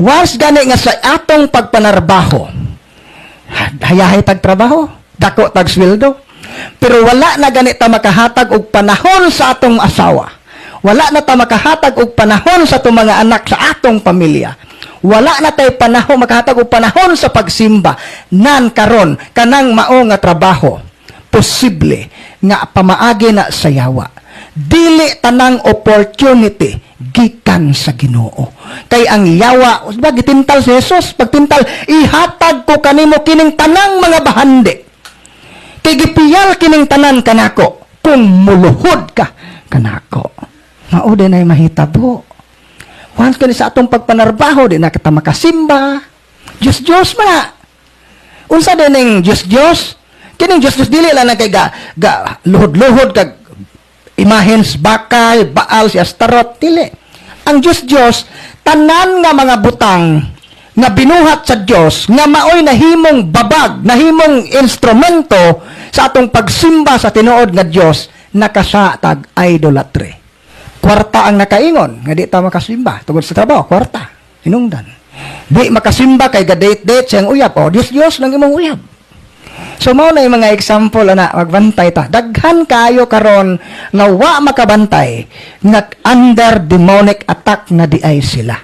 Once gani nga sa atong pagpanarbaho, hayahay tag trabaho, dako tag sweldo, pero wala na gani ta makahatag og panahon sa atong asawa. Wala na ta makahatag og panahon sa atong mga anak, sa atong pamilya. Wala na tay panahon makahatag og panahon sa pagsimba. Nan karon kanang mao nga trabaho, posible nga pamaagi na sa yawa. Dili tanang opportunity gikan sa Ginoo. Kay ang yawa, ba gitintal si Jesus, pagtintal, "Ihatag ko kanimo kining tanang mga bahandi. Kay gipiyal kining tanan kanako kung muluhod ka kanako." Mao din ay mahitabo. Once kani sa atong pagpanarbaho, di na kita makasimba. Diyos Diyos man na. Unsa din ning Diyos Diyos? Kining Diyos Diyos, dili lang na kay ga luhod-luhod kag imahens bakal, Baal, si Astaroth, dili. Ang Diyos Diyos, tanan nga mga butang nga binuhat sa Dios nga maoy nahimong babag, nahimong instrumento sa atong pagsimba sa tinuod nga Dios, nakasatag idolatry. Kwarta ang nakaingon nga di ta makasimba tungod sa trabaho, kwarta, hinungdan. Di makasimba kay ga-date-date siyang uyab. O, Dios Dios nang imong uyab. So mao na yung mga example ana, magbantay ta. Daghan kayo karon nga wa makabantay nga under demonic attack na di ay sila.